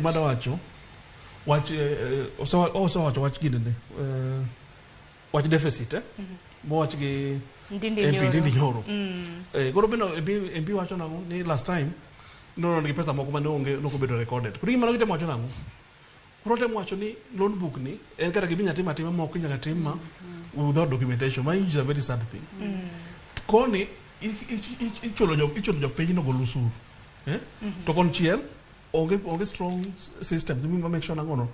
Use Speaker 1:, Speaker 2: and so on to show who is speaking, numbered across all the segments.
Speaker 1: Mada wacho wach osewacho wach ginene wach deficit mowach gi
Speaker 2: Ndindi
Speaker 1: MP
Speaker 2: Nyoro.
Speaker 1: Ndindi Nyoro. Koro bende MP wacho nang'o ni last time nono gi pesa moko mane onge nokobedo recorded. Koro gima gitemo wacho nang'o? Koro temo wacho ni loan book ni en kata gima timo atima moko inyaka tim ma without documentation. Ma is a very sad thing. Koni ichulo jopiny no golo osuru. Eh? To konchiel onge strong system ma make sure nang'o no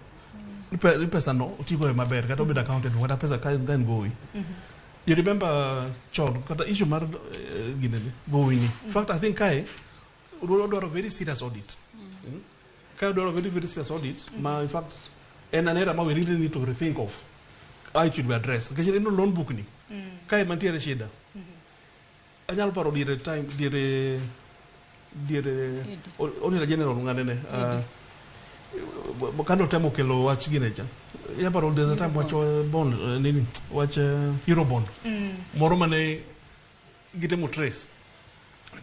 Speaker 1: ni pesa no otigo e maber kata obedo accounted for, kata pesa ka en gowi. You remember chon kata issue mar ginene gowi ni. In fact, I think kae odwaro very serious audit. Kae odwaro very very serious audit ma in fact en an era ma we really need to rethink of how it should be addressed. Nikech ineno loan book ni kae mantiere shida. Anyalo paro diere time diere Auditor General ng'anene kano temo kelo wach gine cha. Inyalo paro there's a time wach bond nini wach Eurobond moro mane gitemo trace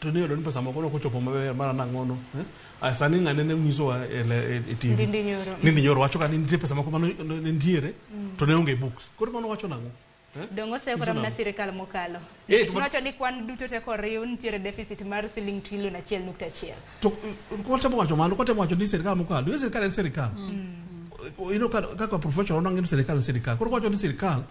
Speaker 1: to ne yudo ni pesa moko nokochopo maber mara nang'ono eh? Aya, sani ng'ane ne nyisowa e TV
Speaker 2: Ndindi Nyoro.
Speaker 1: Ndindi Nyoro wacho ka ni nitie pesa moko mane ne nitiere to ne onge e books. Koro mano wacho nang'o? Eh?
Speaker 2: Dong' osekora
Speaker 1: Nyiso
Speaker 2: mana
Speaker 1: nang'o?
Speaker 2: sirikal mokalo.
Speaker 1: Eh,
Speaker 2: Nikech nowacho ni kwan duto te koriw nitiere deficit mar siling trilion 1.1.
Speaker 1: To kwatemo wacho mano, kwatemo wacho ni sirikal mokalo, ni sirikal en sirikal. You know, kaka professional wanang'eyo ni sirikal en sirikal. Koro kwawacho ni sirikal